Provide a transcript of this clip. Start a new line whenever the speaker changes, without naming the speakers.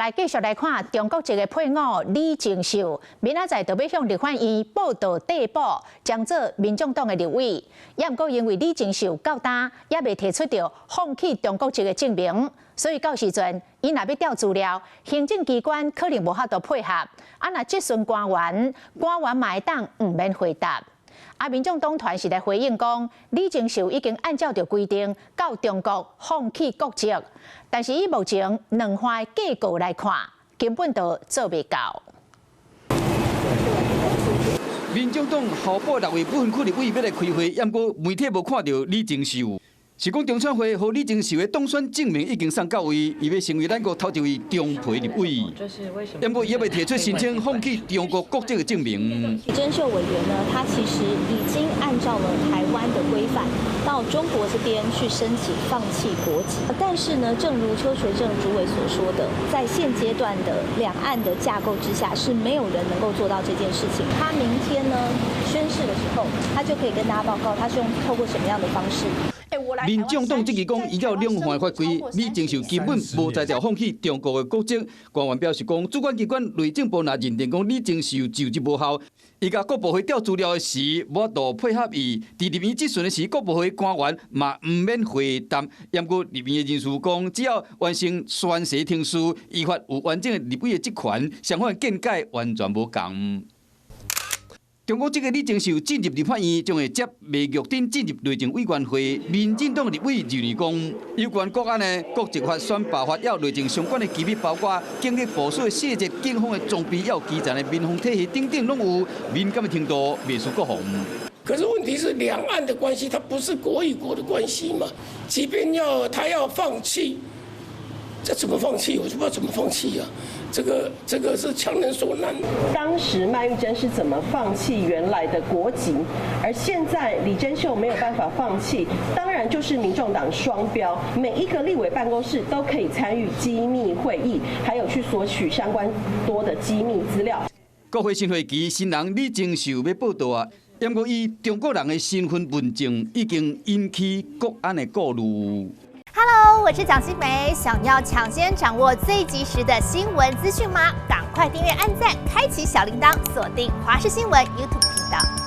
來繼續來看中國籍的配偶李貞秀，明仔載就欲向立法院報到遞補，將做民眾黨的立委。也毋過因為李貞秀到今猶未提出著放棄中國籍的證明，所以到時陣伊若欲調資料，行政機關可能無法度配合。啊，若質詢官員，官員嘛會當毋免回答。啊，民眾黨團是來回應講，李貞秀已經按照著規定到中國放棄國籍，但是以目前兩岸的架構來看，根本就做袂到。
民眾黨候補六位不分區立委欲來開會，毋過媒體無看著李貞秀。是講中選會予李貞秀的當選證明已經送到位，伊欲成為咱國頭一位中皮立委。毋過伊猶未提出申請放棄中國國籍的證明。
李貞秀委員呢，他其實已經按照了台灣的規範，到中國這邊去申請放棄國籍。但是呢，正如邱垂正主委所說的，在現階段的兩岸的架構之下，是沒有人能夠做到這件事情。他明天呢宣誓的時候，他就可以跟大家報告，他是用透過什麼樣的方式。
民眾黨質疑講，依照兩岸法規，李貞秀根本無才調放棄中國的國籍。官員表示講，主管機關內政部若認定講李貞秀就職無效，伊共國部會調資料的時，無法度配合伊。佇立院質詢的時，國部會官員嘛毋免回答。毋過立院的人士講，只要完成宣誓程序，依法有完整的立委的職權，雙方見解完全無仝。中國籍的李貞秀進入立法院，將會接麥玉珍進入內政委員會。民進黨立委認為講，有關國安的國籍法、選罷法，猶內政相關的機密，包括警力部署的細節、警方的裝備、猶基層的民防體系等等，攏有敏感的程度，袂輸國防。
可是問題是，兩岸的關係，它不是國與國的關係嘛？即便要他要放棄，這怎麼放棄？我就不知道怎麼放棄啊！這個是強人所難。
當時麥玉珍是怎麼放棄原來的國籍，而現在李貞秀沒有辦法放棄，當然就是民眾黨雙標。每一個立委辦公室都可以參與機密會議，還有去索取相關多的機密資料。
國會新會期，新人李貞秀欲報到啊，毋過伊中國人的身份文證已經引起國安的顧慮。
Hello，我是蔣新梅，想要搶先掌握最及時的新聞資訊嗎？趕快訂閱、按讚、開啟小鈴鐺，鎖定華視新聞 YouTube 頻道。